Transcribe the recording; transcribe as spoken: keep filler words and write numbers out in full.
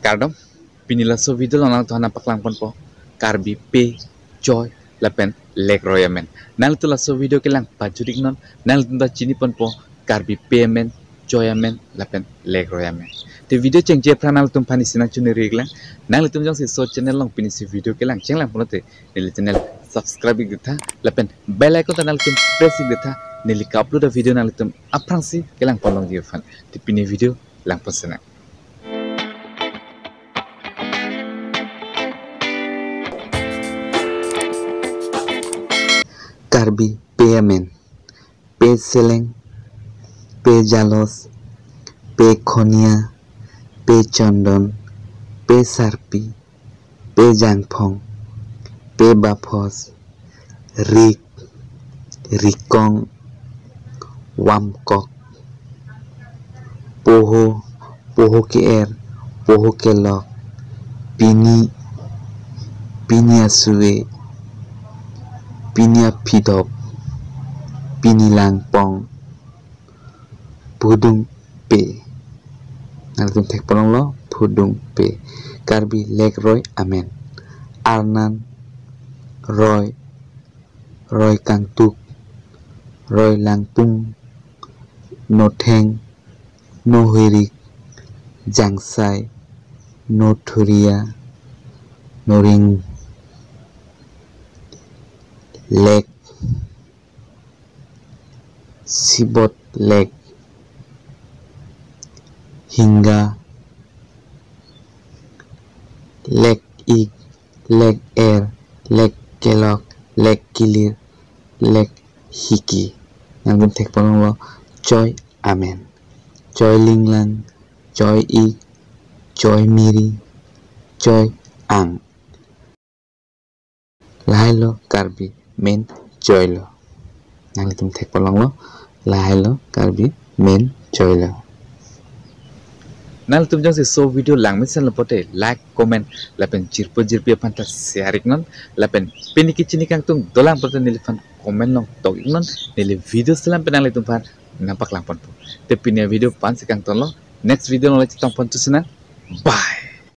Kardom, pini laso video along nangtum aphan nangpaklang ponpo Karbi pe, choi lapen lekroi amen. Nanglitum laso video kelang pajut iknon, nanglitum ta chini ponpo Karbi pe amen, choi amen lapen lekroi amen. Te video chengche aphrang nanglitum aphan isi nangchoningri iklang, nanglitum jongsi laso channel along pini si video kelang chenglang pulote neli channel subscribe ik detha lapen bell icon ta nanglitum press ik detha, neli ka-upload a-video nanglitum aphrangsi kelang pon longji aphan. Te pini video lang pon sinang. Karbi pe amen, pe seleng, pe jalos, pe khonia, pe chondon, pe sarpi, pe jangphong, pe baphos, rik, rikong, wamkok, poho, poho ke-er, poho kelok, pini, pini asuve, pini aphidhop, pini langpong, phudung pe. Nanglitum thek pon longlo, phudung pe. Karbi lekroi amen. Arnan, roi, roi kangtuk, roi langpung, notheng, nohirik, jangsai, nothuria, noring, lek, sibot lek, hinga, lek ik, lek er, lek kelok, lek kilir, lek hiki. Nanglitum thek pon longlo, choi amen. Choi linglang, choi ik, choi miri, choi ang. Lahai lo Karbi men choilo. Nanglitum thek pon longlo, lahai lo Karbi men choilo. Nanglitum jongsi laso video langmesen lo pulote like, comment lapen jirpo jirpi aphan ta share iknon, lapen pini kachini kangtung dolang pulote neliphan comment along tok iknon, neli video selam pen nanglitum aphan nangpaklang ponpo. Te pini a-video la-ansi kangtonlo, next video along le chetong pon thu sinang. Bye.